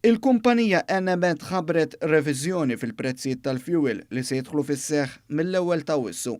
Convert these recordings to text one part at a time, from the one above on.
Il-kumpanija Enemed ħabbret reviżjoni fil-prezzijiet tal-fjuwil li se jidħlu fis-seħħ mill-ewwel t'Awwissu.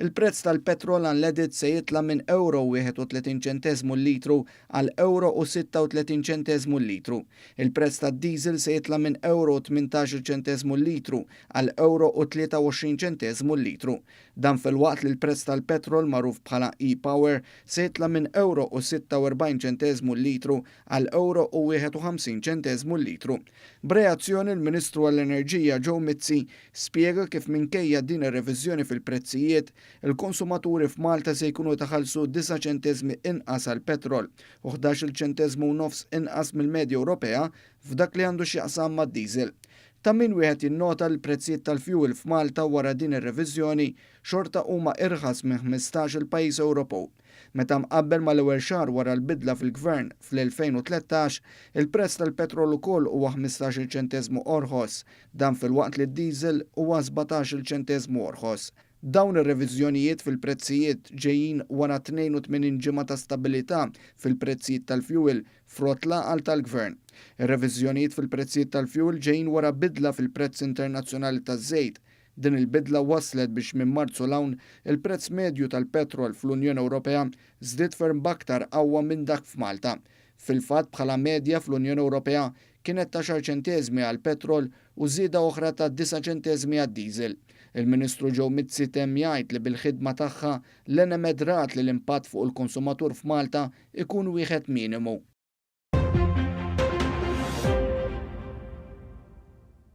Il-prezz tal-petrol unleaded se jitla' minn ewro u 31 ċenteżmu l-litru għal ewro u 36 ċenteżmu l-litru. Il-prezz tad-diesel se jitla' minn ewro u 18-il ċenteżmu l-litru għal ewro u 23 ċenteżmu l-litru. Dan filwaqt li l-prezz tal-petrol magħruf bħala e-Power se jitla' minn ewro u 46 ċenteżmu l-litru għal ewro u 51 ċenteżmu l-litru. B'reazzjoni l-Ministru għall-Enerġija Joe Mizzi spjega kif minkejja din ir-reviżjoni fil-prezzijiet, il-konsumaturi f'Malta se jkunu qed iħallsu disa' ċenteżmi inqas għall-petrol u ħdax-il ċenteżmu u nofs inqas mill-medja Ewropea f'dak li għandu x'jaqsam mad-diesel. Ta' min wieħed jinnota li l-prezzijiet tal-fjuwil f'Malta wara din ir-reviżjoni xorta huma irħas minn 15-il pajjiż Ewropew. Meta mqabbel mal-ewwel xahar wara l-bidla fil-Gvern fl-2013, il-prezz tal-petrol ukoll huwa 15-il ċenteżmu orħos, dan filwaqt li d-diesel huwa 17-il ċenteżmu orħos. Dawn ir-reviżjonijiet fil-prezzijiet ġejjin wara 82 ġimgħa ta' stabilità fil-prezzijiet tal-fjuwil frott l-għaqal tal-Gvern. Ir-reviżjonijiet fil-prezzijiet tal-fjuwil ġejjin wara bidla fil-prezz internazzjonali taż-żejt. Din il-bidla wasslet biex minn Marzu 'l hawn il-prezz medju tal-petrol fl-Unjoni Ewropea żdied ferm b'aktar qawwa minn dak f'Malta. Fil-fatt bħala medja fl-Unjoni Ewropea kienet t'għaxar ċenteżmi għall-petrol u żieda oħra ta' disa' ċenteżmi għad-diesel. Il-Ministru Joe Mizzi temm jgħid li bil-ħidma tagħha l-Enemed rat li l-impatt fuq il-konsumatur f'Malta ikun wieħed minimu.